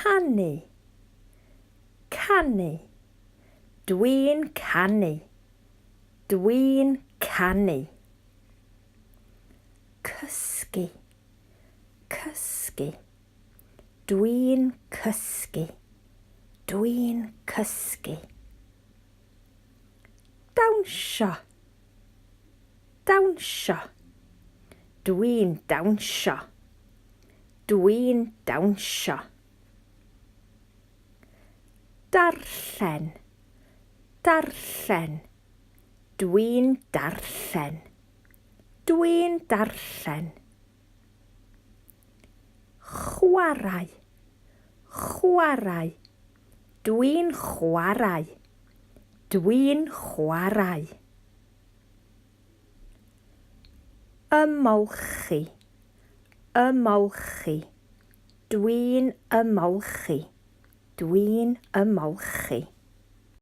Canu. Canu. Dwi'n canu. Dwi'n canu. Cysgu. Cysgu. Dwi'n cysgu. Dwi'n cysgu. Dawnsio. Dawnsio. Dwi'n dawnsio. Dwi'n dawnsio. Darllen. Darllen. Dwi'n darllen. Dwi'n darllen. Chwarae. Chwarae. Dwi'n chwarae. Dwi'n chwarae. Ymolchi. Ymolchi. Dwi'n ymolchi. Dwi'n ymolchi.